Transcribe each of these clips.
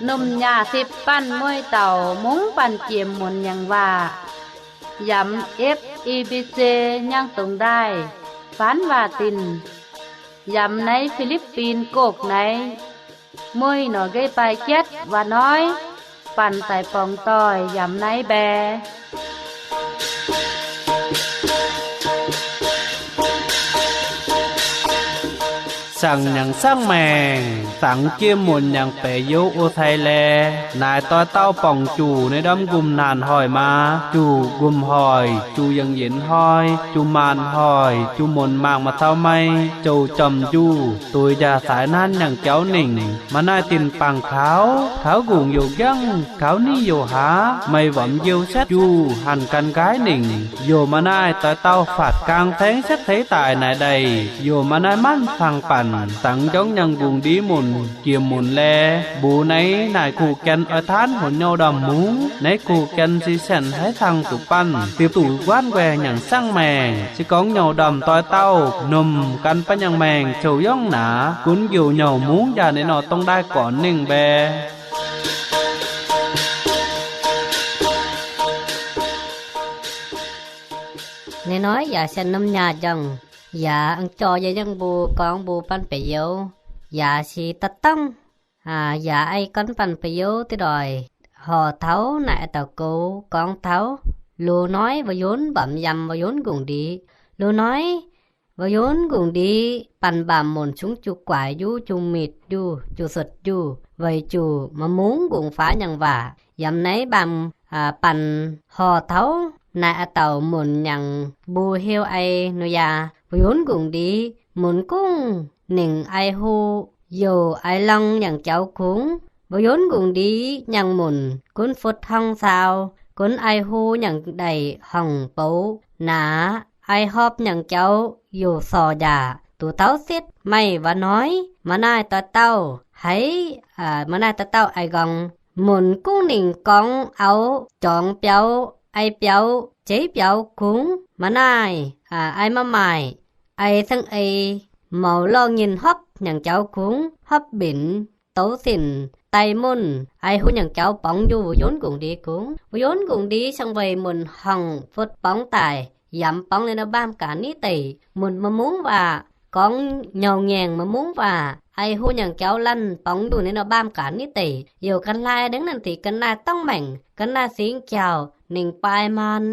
Nomh nyaah sipv banh mueiz dauh mungv banh jiem munc nyangc waac yamx F E B C nyangv dongh ndaaih faanv waac dinc, yamx naaiv Fi^lipv^bin Gokv naaiv. Mueiz norqc nqeiv baaih jatv waac noiv banh daic borngz doic yamx naaiv mbae. Saangc nyangc saangv maengc, saangx jiem munc nyangc baeqc youz o sai lae. Naaic doix dauh borngc juqc naaiv ndorm nqumh naanc hoic maa, juqc nqumh hoic, juqc yangh yienx hnoi, juqc maanc hoic, juqc munc mangc maaih cau mai, jouc jormh njuh, duix njaah saaix nanv nyangc jauv ningc. Maaih naaiv dinc bangc kaux, kaux nqungc youc njangv, kaux niv youc haaz, meih wamx njiu setv njuh, hanc gan nqaaiv ningc. Youc maaih naaiv doix dauh faatv gaang saengv setv hleix daic naaic ndaih, youc maaih naaiv manv fangx banc, dangx njorngv nyangh nqungc ndiev munc, jiem munc lae, mbuox naaiv naaic kuh gan oix taanv huonx nyouh ndorm mungv, naaiv kuh gan si sienx haaix cang zuqc banh, ziepc duqv guaanv nquaengx nyangc saangv maengc, se gorngv nyouh ndorm doix dauh, nomh gan banh nyangh maengc zouv yongv naaic, gunv youc nyouh mungv njaah ninh nor dongh ndaaih gornx ningh mbae. Ninh hnoi yaac sienx norm nyaah njongh, yaac aengx jorh yie nyangv mbuo gorngv mbuo banh beic youz, yaac si da'dangv, yaac ei gorn banh beic youz diqc ndoic horc taux naaic a'daux goux gorngv taux loz-hnoi wuov yunv mba'mh yamh wuov yunv nqungc ndiev. Loz-hnoi wuov yunv nqungc ndiev banh mbaamh munc cungv jiu guaix njuv, jiu mitc njuh, jiu suotc njuh, weic zuqc maaih mungv nqungc faav nyangc waac yamx naaiv mbaamh banh horc taux naaic a'daux munc nyangc mbuo heuc ai Noyaa. Wuov yunv nqungc ndiev munc gungv ningc ai hu youc ai lorng nyangc jaux kungx. Wuov yunv nqungc ndiev nyangc munc gunv futv horngh saau, gunv ai hu nyangc ndaic horngh boux naaic, ai hopv nyangc jaux youc sorc njaah. Duqv taux setv meih waac noiv, maaih naaiv dauh dauh haiz, maaih naaiv dauh dauh ai nqorngv, munc gungv ningc gorngv auv jorngx biaux, ai biaux, jeiv biaux kungx, maaih naaiv, ai maiv maaih, ai ceng-ei, maux lorh nyinh hopv nyangc jaux kungx, hopv mbenc, douz sinc, daaih munv, ai hu nyangc jaux borngz njuh wuov yunv nqungc ndiev kungx. Wuov yunv nqungc ndiev cingx weic munc horngh futv borngz daaih, yamx borngz liuz nor mbaamh gaanx nitv deic. Munc maaih mungv waac, gorngv nyouh ngaengc maaih mungv waac, ai hu nyangc jaux lanv borngz njuh liuz nor mbaamh gaanx nitv deic. Youc ga'naaiv nengv naaic deix ga'naaiv dorngv maengc, ga'naaiv singx jauh, ningc baaix maan,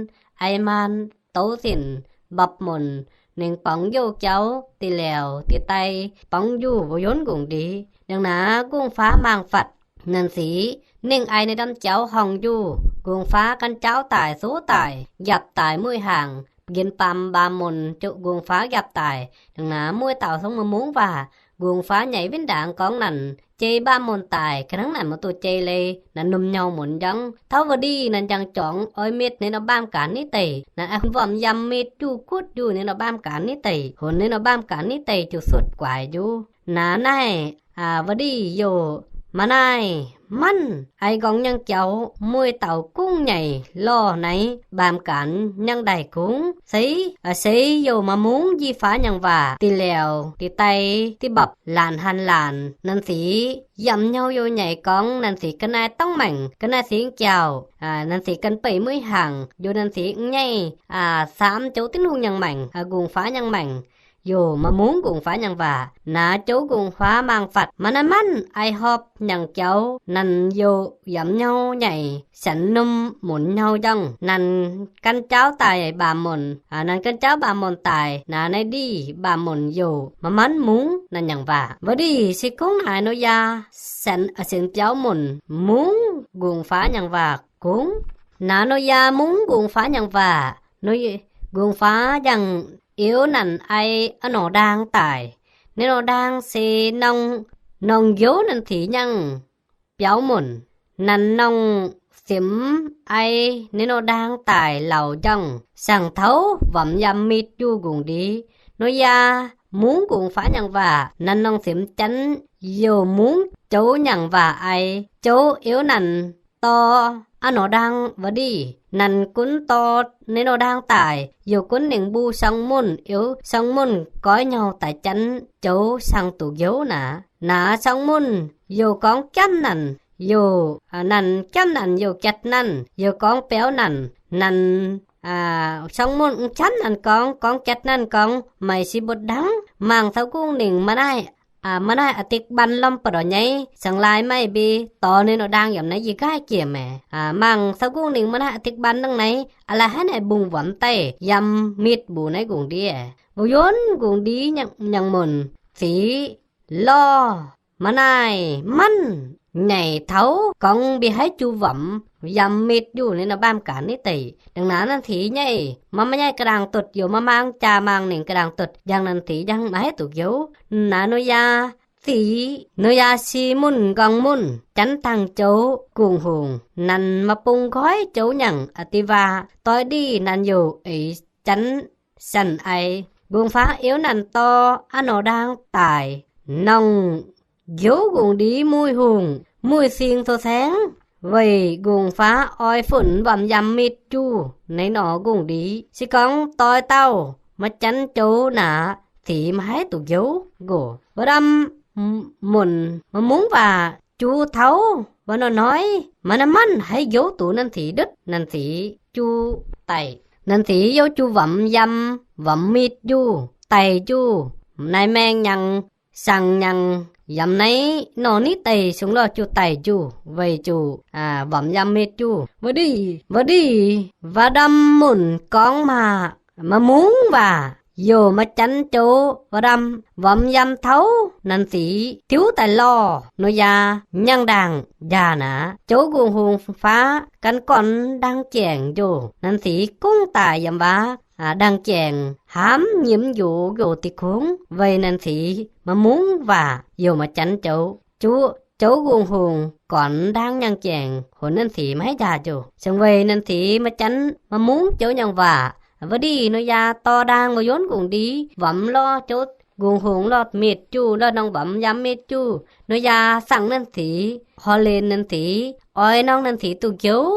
ai maan, douz sinc, mbopv munc, ningc borngz youh jaux, diqc liouc, diqc daaih, borngz njuh wuov yunv nqungc ndiev. Nangh naaic nqungh faav maang-fatv naaic sic, ninh ai ninh ndamv jaux horngh njuh, nqungh faav gan jaauv daic, sox daic, njapc daic mueiz haangc, njien baamh mbaamh munc joqc nqungh faav njapc daic. Nangh naaic mueiz dauh cingx maaih mungv waac, nqungh faav nyaic win ndaangc gorngv naaic, jei mbaamh munc daic, ga'hnangv naaic maiv duqv jei leiz, naaic norm nyouh munc njangv. Taux wuov ndiev naaic njang jorngx oix mietc ninh nor mbaamh gaanx nitv deic. Naaic wuom yamh mietc juv gutv njuh ninh nor mbaamh gaanx nitv deic, hunx ninh nor mbaamh gaanx nitv deic jiu suotc guaix njuv. Naaic naaiv wuov ndiev youc maaih naaiv manv ai nqorngv nyangv jaux, mueiz dauh gungv nyaic lorh naaiv mbaamh gaanx nyangv ndaic kungx. Seix, seix youc maaih mungv njiec faav nyangv waac, diqc liouc, diqc daaih, diqv mbopv laanc han laanc. Naaic sic yamh nyouh youc nyaic gorngv naaic sic ga'naaiv dorngv maengc, ga'naaiv singx jauh, naaic sic gan beih mueiz haangc, njuov naaic sic nyaiv saamv jouv Tin-Hungh nyangv maengc, nqungh faav nyangv maengc. Youc maaih mungv nqungh faav nyangv waac, naaic jouv nqungh faav maang-fatv maaih naaiv manv ai hopv nyangv jaux, naaic youc yamh nyouh nyaic sienx norm munc nyouh njangv, naaic gan jaauv daaih mbaamh munc, naaic gan jaauv mbaamh munc daic, naaic naaiv ndiev mbaamh munc youc maaih manv mungv naaic nyangv waac. Wuov ndiev se gorngv naaic Noyaa sienx, sienx biaux munc mungv nqungh faav nyangv waac kungx. Naaic Noyaa mungv nqungh faav nyangv waac, nqungh faav njangv-euv naanc ai a'norqc ndaang daic. Ninh norqc ndaang se norng, norng nqioux naanc sic nyangv biaux munc. Naanc norng simx ai ninh norqc ndaang daic laauc njangv, saangc taux wamx yamh mitv juv nqungh ndiev. Noyaa mungv nqungh faav nyangv waac, naanc norng simx janv youc mungv joux nyangv waac ai. Joux euv naanc dorh a'norqc ndaang wuov ndiev, naanc gunv dorh ninh norqc ndaang daic, youc gunv ningc mbuo siang-munv, euv siang-munv goiv nyouh daic janv joux siang-duqv nqioux naaic. Naaic siang-munv youc gorngv janv naanc youc nanc, janv nanc youc jatv nanc, youc gorngv biauv nanc, nanc cong-munh m'jamv nanc gorngv, gorngv jatv nanc gorngv, meih si mbuo ndangv mangc taux gungv ningc maaih naaiv, maaih naaiv a'dik mban lomh ba'dorc nyei, saeng-laai maaih mbi dorh ninh nor ndaang yaac naaiv yie nqaaiv jiex maah. Mangc taux gungv ningc maaih naaiv a'dik mban dangh naaiv, a'laaih haaix naaic mbungh wuomx daaih yiem mitv mbuo naaiv nqungc ndiev. Mbuo yunv nqungc ndiev nyangc munc, zic lorh maaih naaiv manv nyaic taux gorngv mbi haiz juv wuomx yiem mitv njuh ninh nor mbaamh gaanx nitv deic. Dangh naaiv nanv tic nyei, maaih maaih nyaiv ga'ndaangc dutc, youc maaih maang jaa maang ningc ga'ndaangc dutc, njang nanv tic njang maaih haiz duqv njoux. Naaiv Noyaa zic, Noyaa si munh nqorngv munh, janv dangh joux gungh hungh, nanc maaih bung nqoi joux nyangc a'di waac, doix ndih nanc youc eix janv sanh ai. Nqungc faav iuv nanc dorh a'nor ndaang daic, nongc njoux nqungc ndiev muic hungh, muic sing sou saengv, weic nqungc faav oix funx wuom yiem mitv juh naaiv nor nqungc ndiev. Se gorngv doix dauh maaih janv joux naaic, zic maaih haiz duqv njoux nqox. Wuov ndamv munc maaih mungv waac juv taux wuov nor noiv, maaih naaiv manv haiz njoux duqv nanv tic ndutv, nanv tic juv daic. Nanv tic youh juv wuom yiem, wuom mitv juh, daic juh, naaiv maengh nyangc, saangc nyangc, yiem naaiv nor nitv deic sung lorh juh daic juh, weic zuqc wuom yiem mitv juh. Wuov ndih, wuov ndamv munc gorngv maah, maaih mungv waac youc maaih janv joux, wuov ndamv wuom yiem taux nanv tic diuv daaih lorh Noyaa nyangh ndaangc njaah naaic, joux nqungc hungh faav gan gorn ndaang jaengc njoh. Nanv tic gungv daaih yiem waac ndaang jaengc, hnamv nyimv njoux njoux dih kungx, weic nanv tic maaih mungv waac youc maaih janv joux. Juv, joux nqungc hungh gorn ndaang nyangh jaengc, honx nanv tic maiv njaah njoh. Siang weic nanv tic maaih janv maaih mungv joux nyangh waac. Wuov ndih Noyaa dorh ndaang wuov yunv nqungc ndiev wuom lorh joux nqungc hungh lorh mitv juh, lorh norm wuom yiem mitv juh. Noyaa saangc nanv tic, horh lenc nanv tic, oix norm nanv tic duqv njoux,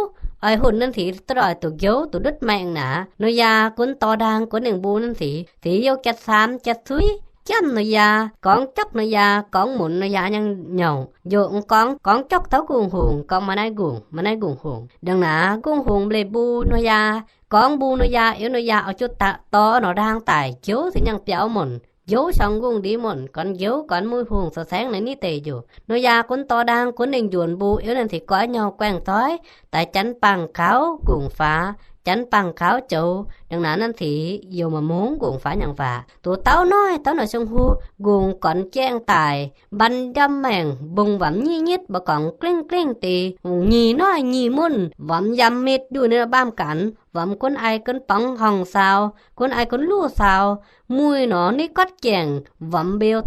oix hunc nanv tic duqv doic duqv njoux, duqv ndutv maengh naaic. Noyaa gunv dorh ndaang gunv ningc mbuo nanv tic. Tic youh jatv saam jatv suiv, janv Noyaa, gorngv jokv Noyaa, gorngv munc Noyaa nyangv nyouc. Njoh gorngv, gorngv jokv taux nqungc hungh, gorngv maaih naaiv nqungc, maaih naaiv nqungc hungh. Dangh naaic nqungc hungh mbuo leih mbuo Noyaa, gorngv mbuo Noyaa, iuv Noyaa oix juqv dorh nor ndaang daic, njoux se nyangv biaux munc, njoux siang nqungc ndiev munc, gorn njoux gorn muic hungh sou saengv naaiv nitv deic njoh. Noyaa gunv dorh ndaang gunv ningc njuonx mbuo, iuv nanv tic goiv nyouh guaengv doiv daaih janv bangh kaux nqungc faav, janv bangh kaux joux. Dangh naaic nanv tic youc maaih mungv nqungc faav nyangh waac. Duqv dauh noic, dauh noic siang-huv, nqungc gorn jaengh daic, mban njamv maengh, mbungh wuom nyic nyitv, mbuo gorngv glingh glingh deix, nyic noic nyic munc, wuom yiem mitv njuh ninh mbaamh gaanx, wuom gunv ai gunv borngz horngh saau, gunv ai gunv luv saau, muic nor nitv gotv jaengh, wuom mbeu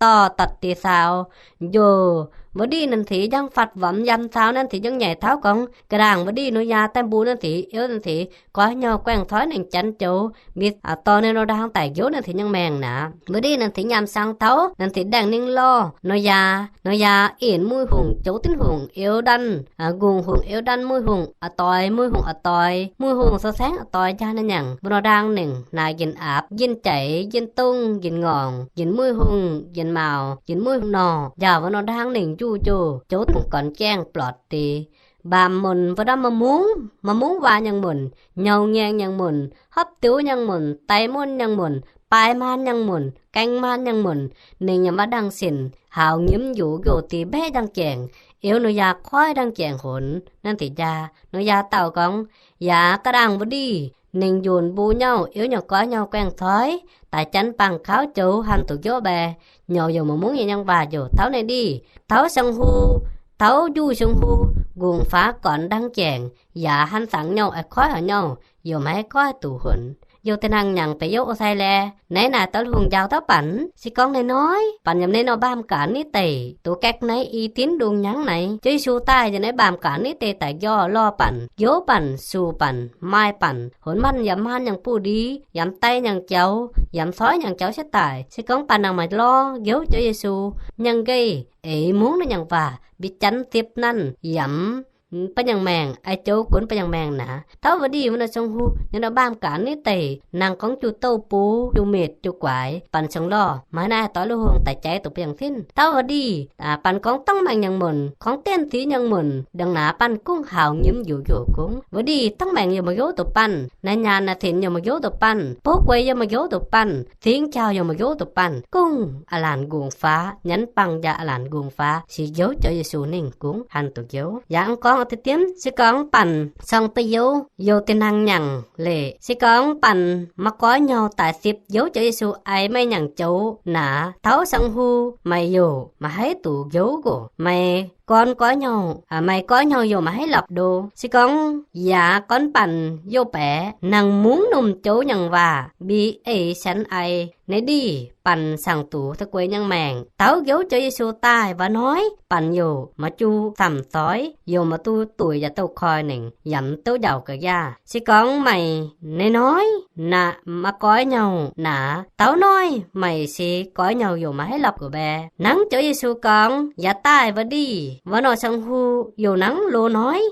dorh dotv deix saau. Njoh, wuov ndih nanv tic njang fatv wuom yiem saau, nanv tic njang nyaic taux gorngv ga'ndaangc wuov ndih Noyaa daaih mbuo nanv tic, iuv nanv tic goiv nyouh guaengv doiv ningc janv joux, mbi dorh ninh nor ndaang daic njoux nanv tic nyangv maengh naaic. Wuov ndih nanv tic nyaanh siang taux, nanv tic ndaengh ninh lorh Noyaa. Noyaa inc muic hungh, joux Tin-Hungh iuv ndanv, nqungc hungh iuv ndanv muic hungh a'doix, muic hungh a'doix, muic hungh sou saengv a'doix njaah ninh nyangc mbuo nor ndaang ningc naaic, njien aapc, njien jaic, njien dongh, njien ngorngc, njien muic hungh, njien mauz, njien muic hungh nor, njaaux mbuo nor ndaang ningc njuh njoh, joux Tin-Hungh gorn jaengh mbu'ndongx deix. Mbaamh munc mbuo ndamv maaih mungv, maaih mungv waac nyangh munc, nyouh ngaengh nyangh munc, hopv diuv nyangh munc, daic munc nyangh munc, baaix maan nyangh munc, gaeng maan nyangh munc, ninh yaac maaih ndaangc sinc, haaux nyimv njoux njoux deix mbaeqv njang jaengc. Iuv Noyaa koiv ndaangc jaengc honx nanv tic njaah. Noyaa dau gorngv, yaac ga'ndaangc wuov ndih ninh njuonx mbuo nyouh, iuv nyouh goiv nyouh guaengh coix daaih janv bangh kaux joux hanc duqv njoux mbaeqc, nyouh youc maaih mungv nyei nyangh waac njoux taux naaiv ndih, taux siang-huv, taux njuh siang-huv, nqungc faav gorn ndaangc jaengc, yaac hanc zangc nyouh, a'koiv haaix nyouh, youc maiv koiv duqv honx. Youh deix hnangv nyangc deix youh o sai laeh. Naaiv naaic daux lungh njaaux dauh Banh, se gorngv naaiv noic Banh yiem naaiv nor mbaamh gaanv nitv deic, duqv gaeqv naaiv i dinv ndongc hnyangx naaiv, Ziouv Yesu daaih yiem naaiv mbaamh gaanv nitv deic daaih njorh lorh Banh, njoux Banh, sux Banh, maaih Banh, honx Banh yaac maan nyangc buoz-ndiev, yaac daic nyangc jaux, yaac coix nyangc jaux setv daic. Se gorngv Banh nangc maaih lorh njoux Ziouv Yesu, nyangc nqeiv eix mungv naaiv nyangc waac mbi janv zipv nanv yaac ba'nyaangh maengc, ei joux gunv ba'nyaangh maengc naaic. Tauv wuov ndih wuov nor Song Hu nyei nor mbaamh gaax nitv deic nangh gorngv juv douh bov, juv metc, juv guaix, banh cong-lorh, maiv naaiv doix luv-hungh daic jaiv doqc ba'nyaangh zinv. Tauv wuov ndih banh gorngv dangv maengc nyangc munc, gorngv dienv ziv nyangc munc, ndongc naaiv banh kungx hauz nyimv njoux njoux gungv. Wuov ndih dangv maengc youh maaih hnyouv doqc banh, naaiv nyaanh naaiv zinx youh maaih hnyouv doqc banh, bov guei youh maaih hnyouv doqc banh, zingx jauh youh maaih hnyouv doqc banh, kungx a'laanc nqongc faav, nyanc bangc jaa a'laanc nqongc faav, se njoux Ziouv Yesu ninh kungx hanc doqc njoux. Yaac gorngv deix diemv se gorngv banh cong ba'youz youh dinh hnangv nyangc leiz, se gorngv banh maiv goiv nyouh daaih sipv njoux Ziouv Yesu ei meih nyangc joux naaic, tauv Song Hu maaih youh maiv haih duqv njoux nqox, maiv gorn goiv nyouh, maiv goiv nyouh youh maiv haih lorpc ndo. Se gorngv yaac gorngv banh youh baeqc nangc mungv norm joux nyangc waac mbi eix sienx ai, naaiv ndih banh cangx duqv da'guei nyangc maengc. Tauv njoux Ziouv Yesu daaih waac noiv banh youh maiv juv samx zoix, youh maiv duqv dueic yaac douh koi nengc, yaac mv duqv njaaux ga'yaah. Se gorngv maaih naaiv noiv naaic maiv goiv nyouh naaic, tauv noiv maaih se goiv nyouh youh maiv haih lorpc gu'mbae. Hnangv Ziouv Yesu gorngv yaac daaih wuov ndih wuov nor Song Hu youh hnangv loz-noiv,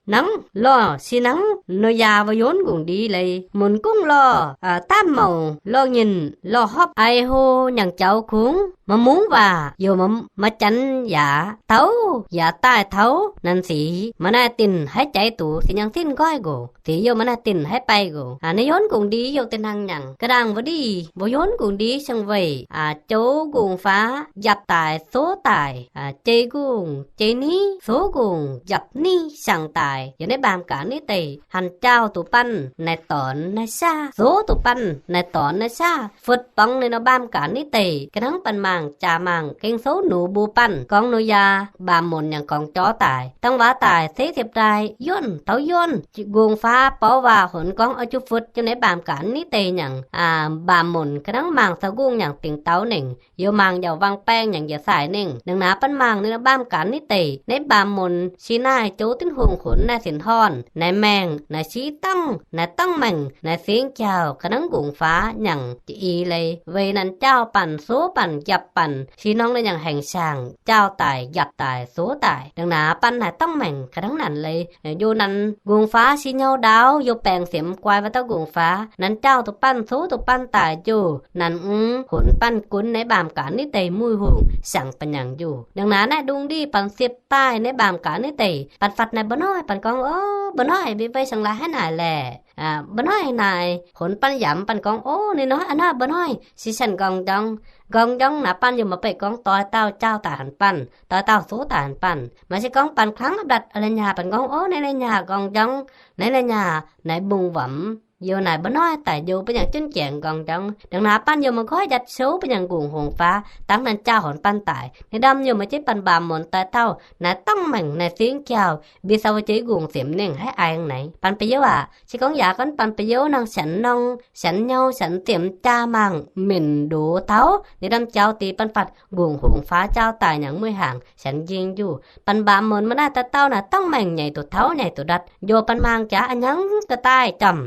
hnangv lorh si hnangv Noyaa wuov yonv nqongc ndie leiz, munx gungv lorh, daamv mouc lorh nyinh lorh hopv, ai hlo nyangc jaux kungx, maaih mungv waac youh maiv janx yaac tauv yaac daaih tauv nanv sic maiv naaiv dinc haiv jaiv duqv sic nyangc zinv nqoiv nqox, sic youh maiv naaiv dinc haiv baih nqox. Naaiv yonv nqongc ndie youh dinh hnangv nyangc. Ga'nangc wuov ndih mbuo yonv nqongc ndie siang weic joux nqongc faav njapc daaih soqv daaih, jei nqongc jei niv soqv nqongc njapc niv siang daaih, yaac naaiv mbaamh gaax nitv deic hanc jaauh duqv banh naaiv dornx naaiv saav, soqv duqv banh naaiv dornx naaiv saav, fuotv borngz ninh nor mbaamh gaax nitv deic ga'hnangv banh mangc jaax mangc gengh souv nux mbuo banh gorngv Noyaa mbaamh munc nyangc gorngv jorv daaih, dangh waac daaih seix siepv ndaaih yuonh taux yuonh, nqongc faav borv waac honx gorngv oix zuqc fuotv jienv naaiv mbaamh gaax nitv deic nyangc, mbaamh munc ga'hnangv mangc sou nqongh nyangc dingc dauh nengc, youh mangc yaac wangc baengh nyangc njiec saaix nengc. Nangc naaiv banh mangc ninh mbaamh gaax nitv deic naaiv mbaamh munc si naaiv joux Tin-Hungh honx naaiv sinx horn, naaiv maengh, naaiv siqv dangv, naaiv dangv maengc, naaiv singx jauh ga'hnangv nqongc faav nyangc jiex i leiz, weic nanc jaauh banh soqv banh njapc banh si norm naaiv nyangc haengh siang jaauh daic njapc daaih soqv daaih. Nangc naaiv banh naaiv dangv maengc ga'hnangv nanc leiz, njoh nanc nqongc faav si nyouh ndaauv youh baengc siemx guai wuov dauh nqongc faav, nanc jaauh duqv banh soqv duqv banh daaih njoh nanc mv honx banh gunv naaiv mbaamh gaax nitv deic muih hungh siang banh nyangc njuh. Nangc naaiv naaiv ndungh ndih banh siepv daaih naaiv mbaamh gaax nitv deic banh fatv naaiv mba'hnoi banh gorngv, O, mba'hnoi mbi wei siang laaix haaix naaic laeh? Mba'hnoi naaic honx banh yaac banh gorngv, O, ninh hnoi a'hnoi mba'hnoi si sienx nqorngv njorngv. Nqorngv njorngv naaiv banh youh maaih beih gorngv doix dauh jaauh daic hanc banh, doix dauh soqv daic hanc banh. Maaih se gorngv banh kangv mbatc a'la'nyaah banh gorngv, O, naaiv la'nyaah nqorngv njorngv, naaiv la'nyaah naaiv mbungv wamx. Youh naaic mba'hnoi daic njoh bun yangh junv jaengx nqorngv njorngv. Dangh naaiv banh youh maaih nqoi jatv souv bun yangh nqongh hungx faav, dangh nanc jaauh honx banh daic. Ninh ndamv youh maaih jeiv banh mbaamh munc doix dauh naaiv dangv maengc naaiv singx jauh mbi sou jeiv nqongh siemx nengc haiv aengx naaic. Banh ba'youz aac, se gorngv yaac gorngv banh ba'youz nangh sienx norm sienx nyouh sienx ziemx jaa mangc minc ndoz taux ninh ndamv jauv deix banh fatv nqongh hungx faav jaauh daic nyangc muih hangc sienx njing njuh. Banh mbaamh munc maiv naaiv doix dauh naaiv dangv maengc nyeic duqv taux nyeic duqv ndatv njoh banh mangc jaax a'hnangv ga'daaih jomc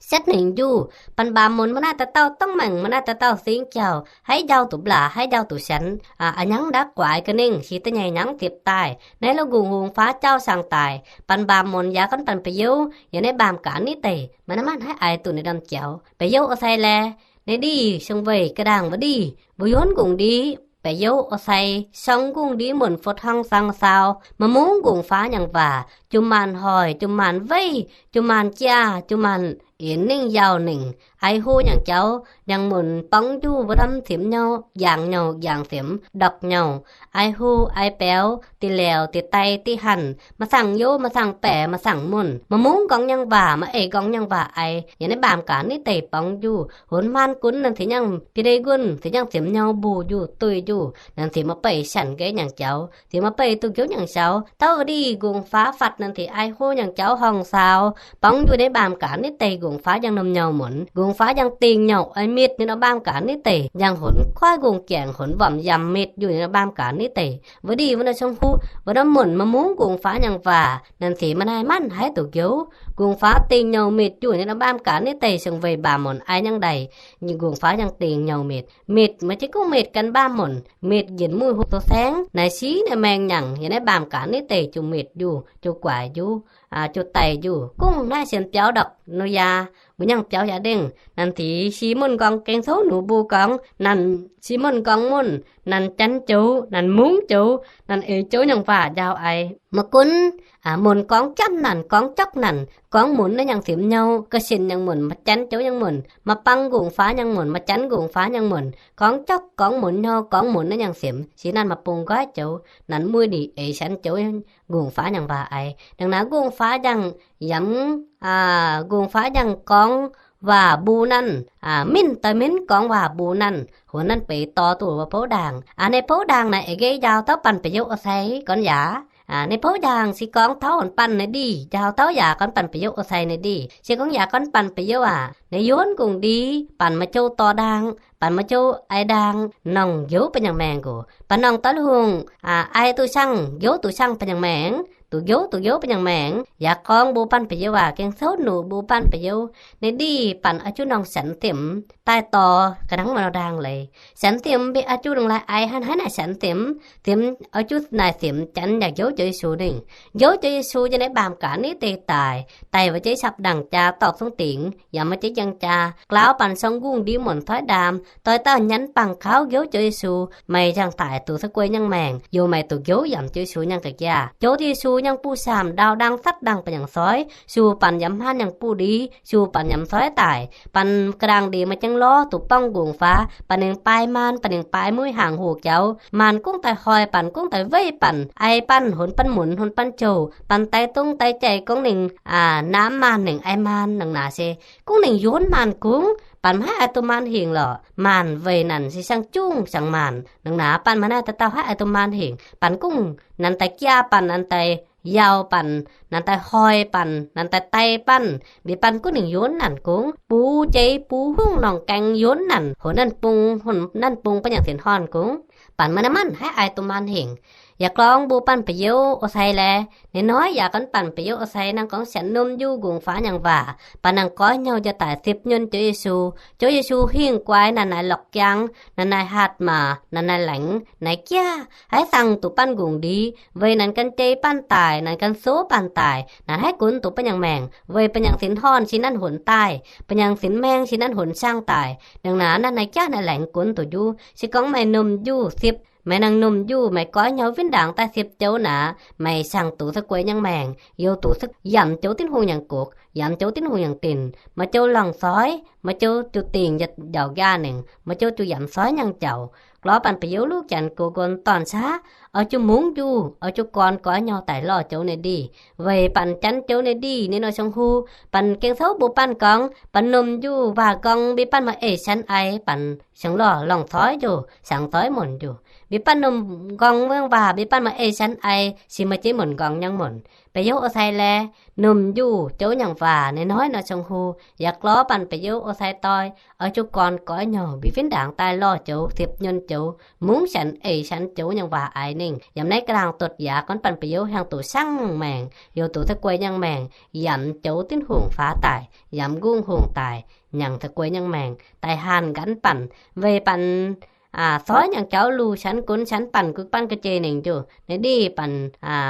setv nengc njuh. Banh mbaamh munc maiv naaiv doix dauh dangv maengc maiv naaiv doix dauh singx jauh haiv njauh duqv mblaac haiv njauh duqv sienx, a'hnangv ndaauv guaaix ga'ningh si da'nyeic hnyangx ziepc daaih naaiv lo nqongh hungx faav jaauh siang daic. Banh mbaamh munc yaac gorngv banh ba'youz yaac naaiv mbaamh gaax nitv deic maiv naaiv manc haiv aix duqv ninh ndamv jauv. Ba'youz oix sai laeh, naaiv ndih siang weic ga'nangc wuov ndih mbuo yunv nqongh ndiev ba'youz oix sai sorng nqongh ndiev muonc fuotv hnangv siang saau, maaih mungv nqongh faav nyangc waac, jomc maanc hoic, jomc maanc weiv, jomc maanc jaa, jomc maanc yienx ningh yauh ningc, ai hlo nyangc jauv nyangc munc borngv njuh wuov ndamv siemx nyouh, njangc nyouh njangc siemx, ndorqc nyouh, ai hlo ai biaux, diqc leuc diqc dai diqc hanc, maaih saangv youz maaih saangv baeqc maaih saangv munc, maaih mungv nqorngv nyangc waac maaih eix nqorngv nyangc waac ai, yaac naaiv mbaamh gaax nitv deic borngv njuh. Honx maan gunv nanv sienx nyangc biei ndeic nqunh, sienx nyangc siemx nyouh mbuox njuh duih njuh, nanv sienx maaih beih sianc nqeiv nyangc jauv, sienx maaih beih duqv njoux nyangc jauv. Tov wuov ndih nqongh faav fatv nanv sienx ai hlo nyangc jauv horngh saau, borngv njuh naaiv mbaamh gaax nitv deic Nqongc faaux njang nomh nyouh munc, nqongc faaux njang dingh nyouh oix mitc ninh nor mbaam gaax nitv deic, njang hunx koiv nqongh jaengc hunx wamc yamc mitc yunh ninh nor mbaam gaax nitv deic. Wuov ndih wuov norm song huv, wuov norm munc maaih mungv nqongc faaux nyang waac, nanc sic maaih naaiv manv haiv duqv njoux. Nqongc faaux dingh nyouh mitc yunh ninh nor mbaam gaax nitv deic, siang weic mbaamh munc aiv nyangv ndaih, nqongc faaux njang dingh nyouh mitc. Mitc maiv jienv gungv mitc gan mbaamh munc, mitc njiec muiv hopv zoux saengv, naaic siv naaic maengh nyanc yiem naaiv mbaam gaax nitv deic, juqc mitc njuh, juqc guaaic njuh, juqc daic njuh. Gungv naaiv sienx biaux ndorpc nor yaac mbuo nyangv biaux yaac ndengh. Nanc sic Simon nqorngv gengh souv nux mbuo gorngv, nanc Simon nqorngv munc, nanc janx joux, nanc mungv joux, nanc eix joux nyangc waac njaaux aiv. Maiv gunv munc gorngv jamv nanc, gorngv jokv nanc, gorngv munc naaiv nyangc simx nyouh, ga'sinx nyangc munc, maaih janx joux nyangc munc, maaih bang nqongc faaux nyangc munc, maaih janx nqongc faaux nyangc munc, gorngv jokv gorngv munc nyouh, gorngv munc naaiv nyangc simx. Sic nanc maaih bung nqoiv joux, nanc muiv-ndiev eix sienx joux nqongc faaux nyangc waac aiv. Dangh naaiv nqongc faaux njang yamc, nqongc faaux njang gorngv waac mbuo nanv, minv doix minv gorngv waac mbuo nanv, huonx nanv beix dorh duqv wuov bouv ndaangc. Ninh bouv ndaangc naaic eix nqeiv njaaux taux banh ba'youz a'sei gorn yaac. Ninh bouv ndaangc se gorngv taux huonx banh naaiv ndih njaaux taux yaac gorn banh ba'youz a'sei naaiv ndih. Se gorngv yaac gorn banh ba'youz aac, naaiv yuonv nqongh ndie, banh maaih jou dorh ndaang, banh maaih jou aiv ndaang, nongh njoux ba'nyangh maengh nqox. Banh nongh doix hungh, aiv duqv siang, njoux duqv siang ba'nyangh maengh, duqv njoux duqv njoux ba'nyangh maengh. Yaac gorngv mbuo banh ba'youz aac, gengh souv nux mbuo banh ba'youz naaiv ndih, banh oix zuqc nongh sienx simx daaih dorh ga'nangv maaih nor ndaang leiz. Sienx simx mbenc oix zuqc nongh lai aiv hnangv haaix naaic sienx simx, simx oix zuqc naaic simx janx yaac njoux joux Yesu ninh. Njoux joux Yesu yiem naaiv mbaamh gaax nitv deic daic, daic wuov jeiv sapv ndaangc jaa dorh zungv dingx, yaac maaih jeiv njang jaa, glaauv banh song nqungh ndie muonc toiv ndaam, doix dauh nyanc bangc kaux njoux joux Yesu, meih ziangh daic duqv sa guei nyangh maengc, yaac meih duqv njoux yaac joux Yesu nyangh ga'jaa. Njoux Yesu nyangh buv saamh ndau ndaang satv ndaangc ba'nyangh soiv, sux banh yaac hmaan nyangh buv ndie, sux banh yaac soiv daic, banh ga'ndaangc ndiev maaih jangv lorz duqv borngv nqongc faaux, banh ninh baaix maan, banh ninh baaix mueiz hnaangx hoc jaux. Maanc gungv daaih hnoi banh, gungv daaih weiv banh, aiv banh, huonx banh munc, huonx banh jouh, banh daix dungz daix jaih gorngv ninh namv maanc, ninh aiv maan nangc naaic se gorngv ninh yuonv maanc kungx, banh maiv haih duqv maanc hingh lorqc. Maanc weic nanc se siang-jungh siang-maanc nangc naaic, banh maiv naaiv dauh dauh haih duqv maanc hingh. Banh gungv nanc daaih jaa banh, nanc daaih yaauh banh, nanc daaih hnoi banh, nanc daaih daix banh, mbienx banh gunv ninh yuonv nanc kungx, buv jeiv buv hungh nongh gaeng yuonv nanc, huonx nanc bung, huonx nanc bung ba'nyangh sin horn kungx, banh maiv naaiv manc haih duqv maanc hingh. Yaac gorngv mbuo banh ba'youz a'sei laeh, ninh hnoi yaac gorngv banh ba'youz a'sei nangh gorngv sienx norm njuh nqongc faaux nyangh waac, banh nangh goiv hnyouv jaa daic sipv nyunh joux Yesu. Joux Yesu hingh guaix naaic naaic lorqc jangv, naaic naaic hatc maac, naaic naaic laengz, naaic jaax haiz sangx duqv banh nqongc ndie, weic nanc gan jei banh daic, nanc gan souv banh daic, nanc haih gunv duqv ba'nyangh maengc, weic ba'nyangh sin horn sin nanv huonx daaih, ba'nyangh sin maeng sin nanv huonx siang daic. Nangc naaic naaic naaic jaax naaic laengz gunv duqv njuv. Se gorngv meih norm njuh sipv, meih nangh norm njuh, meih goiv hnyouv win ndaangc daaih sipv joux naaic, meih siang duqv sa guei nyangh maengc, youh duqv yaac joux Tin-Hungh nyangc gokc, yaac joux Tin-Hungh nyangc dinc. Maaih joux longc soiv, maaih joux zuqc dingc njaaux nqaah ningc, maaih joux zuqc yaac soiv nyangc jauc. Lorz banh ba'youz luv janx gox nqonx dorn-saav, oix zuqc mungv njuh, oix zuqc gorn goiv hnyouv daaih lorh joux naaic ndih, weic banh janx joux naaic ndih ninh oix siang-huv. Banh gengh souv mbuo banh gorngv, banh norm njuh waac nqorngv mbienx banh maaih eix sienx aiv, banh siang lorh longc soiv njuh, siang soiv munc njuh. Mbienx banh norm nqorngv muangx waac mbienx banh maaih eix sienx aiv, se maaih jeiv munc nqorngv nyangv munc. Ba'youz a'sei laeh, norm njuh joux nyangc waac ninh hnoi nor siang-huv. Yaac lorz banh ba'youz a'sei doix, oix zuqc gorn goiv hnyouv mbienx fih ndaangc daaih lorh joux sipv nyunh joux, mungv sienx eix sienx joux nyangc waac aiv ningh. Yaac naaiv ga'naangh duqv yaac gorngv banh ba'youz hiaangx duqv siang maengc, youh duqv sa guei nyangh maengc, yaac joux Tin-Hungh faaux daaih, yaac nqungh hungh daaih, nyangc sa guei nyangh maengc daaih haanh nqanv banh, weic banh soiv nyangc jauv luh sienx gunv sienx banh gunv banh ga'jeiv ningc njuh. Naaiv ndih banh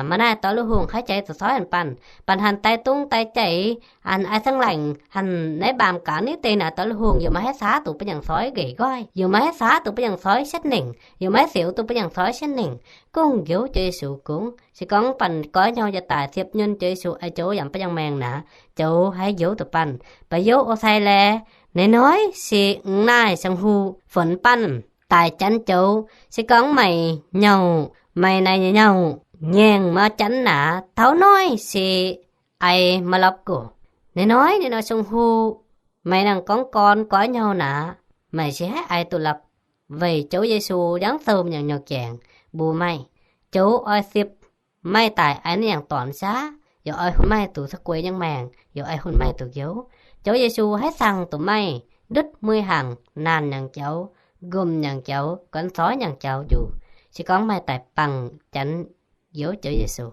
maaih naaiv doix luv hungh haiz jaaix zuqc soiv hanc banh. Banh hanc daix dungz daix jaih, hanc aiv saeng-laengc, hanc naaiv mbaamh gaax nitv deix naaic doix luv hungh, youh maiv haih saav duqv ba'nyangh soiv nqeic nqoih, youh maiv haih saav duqv ba'nyangh soiv sietv ningc, youh maiv haih siouc duqv ba'nyangh soiv sietv ningc. Gongh njoux joux Yesu kungx. Se gorngv banh goiv hnyouv jaa daic sipv nyunh joux Yesu, a'joux yaac ba'nyangh maengc naaic, joux haih njoux duqv banh. Ba'youz a'sei laeh, naaiv hnoi se m'naaiv siang-huv funx banh daaih janx joux. Se gorngv meih nyauh, meih naaiv nyauh nyaengh maiv janx naaic, taux hnoi se ai maiv lopv guh. Naaiv hnoi ninh oix siang-huv, meih nangh gorngv gorn goiv hnyouv naaic, meih se haih ai duqv lopv, weic joux Yesu yangv sou nyangc nyouh gaengh mbuo maaih, joux oix sipv, maaih daic ai naaiv yangh dorn saav, yaac oix hun maaih duqv sa guei nyangh maengc, yaac oix hun maaih duqv njoux. Joux Yesu haaix dangh dongh maaih ndutv muih hangc, naanc nyanc jaux, nqomh nyanc jaux, gorn zorv nyanc jaux njuqc, se gorngv maaih daaih bangc Janx njoux Joux Yesu.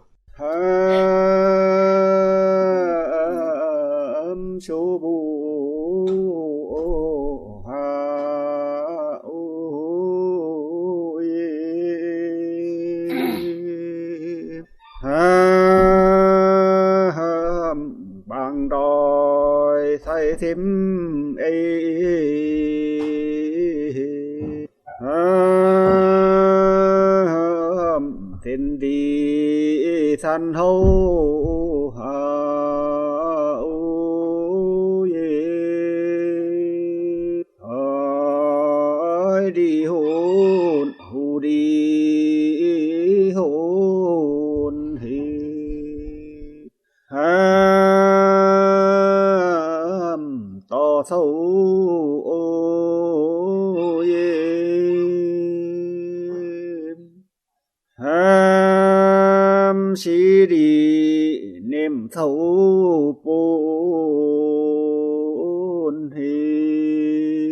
Bangc ndoih sai simv ei, zinx ndie san houv haaix, ndie honx huv ndie honx heh. Dorh souv yie, siqv ndie nimc coux bun heh.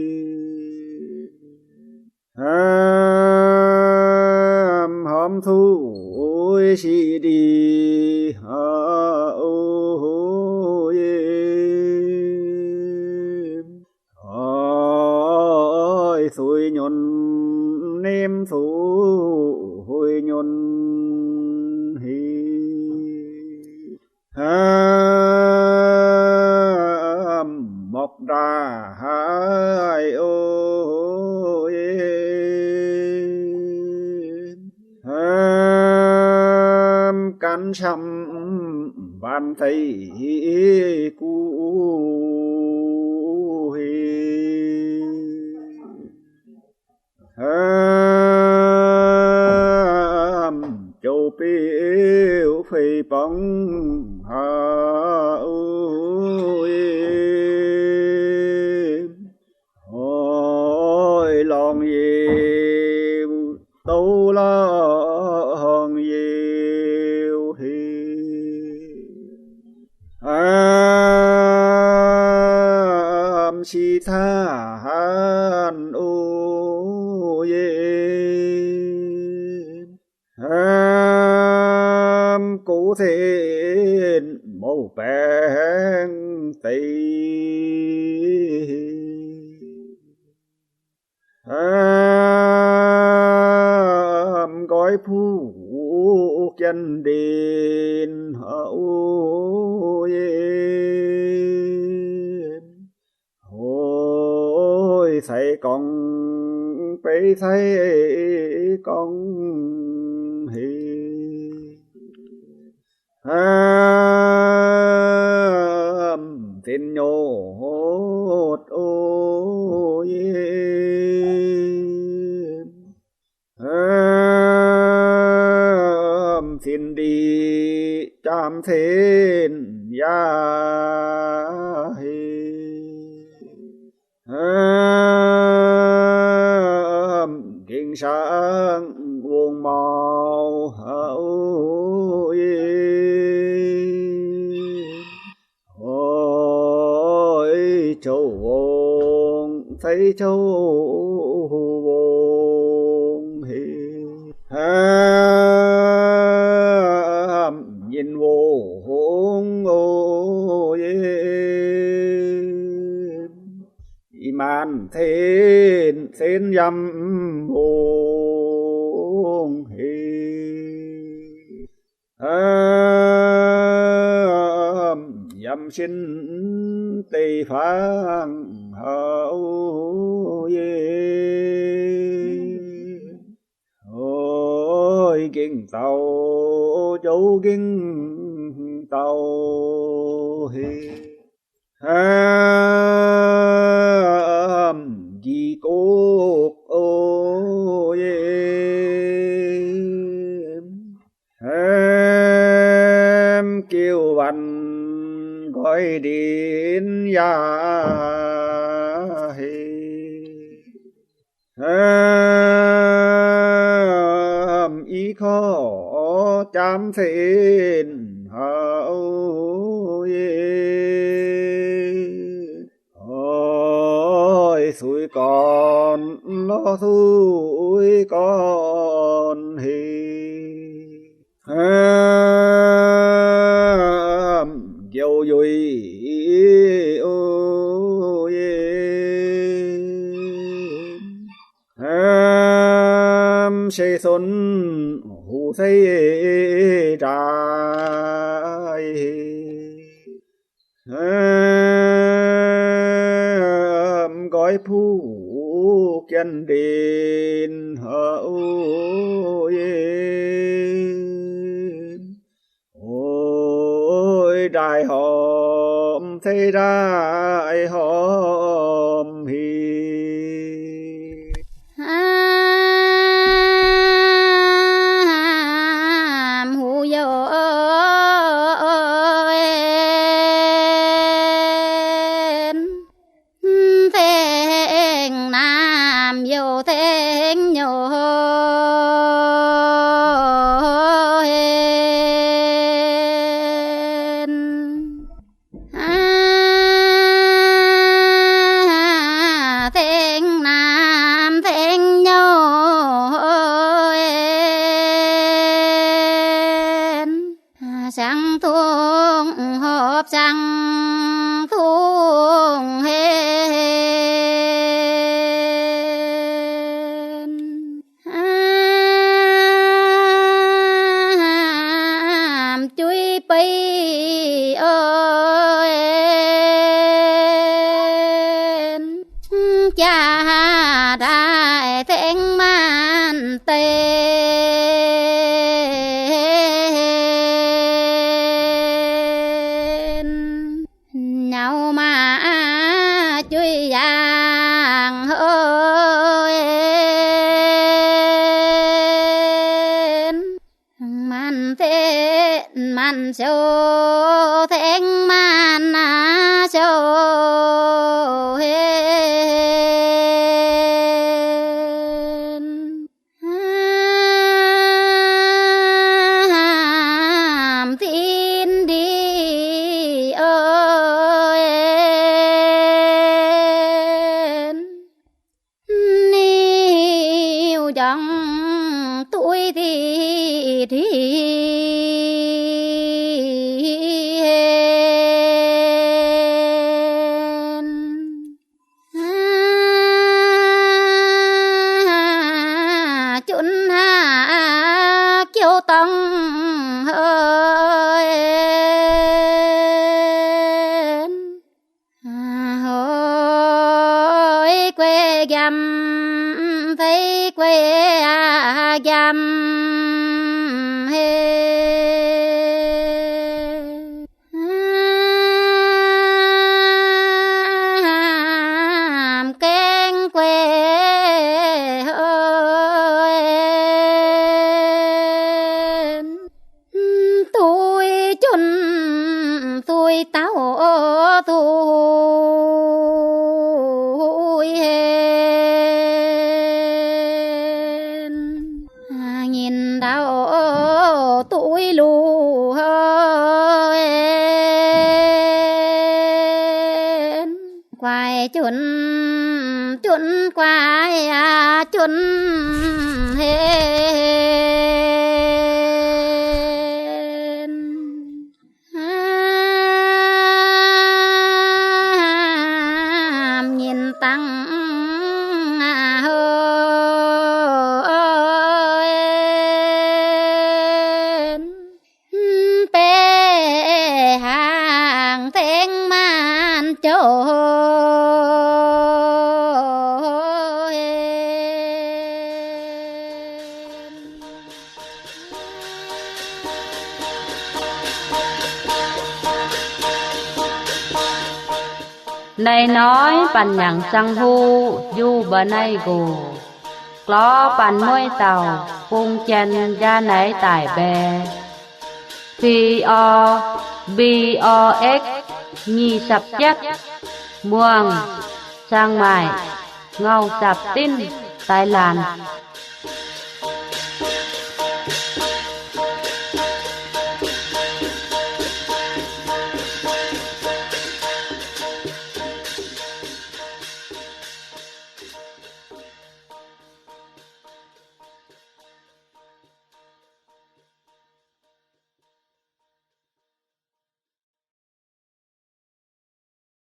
Hormv cuv siqv ndie, o yie, oix suix nyunc nimc cuv huix nyunc heh. Mborqv ndaaih haaix, o yie, gan camv mbaanh zeiv guv heh. Jouv beuv fei borngz haaix, oix lorngx youh, douv lorngx youh heh. Siqv caav haanv, o yie, gox cen mouc baengx deix. Nqoi puv jien-ndenv, o yie, oix ceix gorngv, beiv ceix gorngv heh. Zinx nyotv, o yie, zinx ndie jaam cen yaac heh. Gengh sangv wongh maux, o yie, oix jouv wongh ceix jouv wongh heh. Nyinh wongh, o yie, ih maanc cen cen yiem wongh heh. Yiem sin deic-bung, o yie, oix gengh dau, jouv gengh dau heh. Nqi gokv, o yie, geuh waanc nqoi ndenv yaac heh. I korv jaam cen, o yie, gorn lorz suiv gorn heh. Njoux yuiz, o, yie, se son huv se nzaaih, nqoi puv jien ndin, o, yie, ndaaih horpc se ndaaih horpc heh. Huv youh en, tengx naamh youh tengx nyouh en. Tengx naamh tengx nyouh en, siang-tungh horpc siang-tungh hen. Juiv beiv en, jaa daaih tengx maanc deix, nyaux maac juiv yaangh houv en. Maanc deix maanc siou tengx maanc siou hen. Tin ndie en, niu njorngc dueiv diqc diqc hen. Junv haav jouv dorngh hoi, hoi guei nqaamv fei guei aqv nqaamv heh. Gaeng guei hoi en, dueiv junv dueiv dauh dueiv hen. Nyinh ndau dueiv luh hoi en, guaix junv, junv guaix aqv junv hen. Nyinh dangh hoi en, beiv hangx tengx maanc jouv hoi en. Naaiv hnoi Banh Nyanc Sang Hu Yuh Mba'naaiv Nqox, glor Banh Mueiv Dauh, Bung Janx, Njaa Naix Daic Mbae, P O, B O X, nyic sapc jietv, Muangh, Chiang Mai, Ngau Sapc Dinv, Taiv Laanh.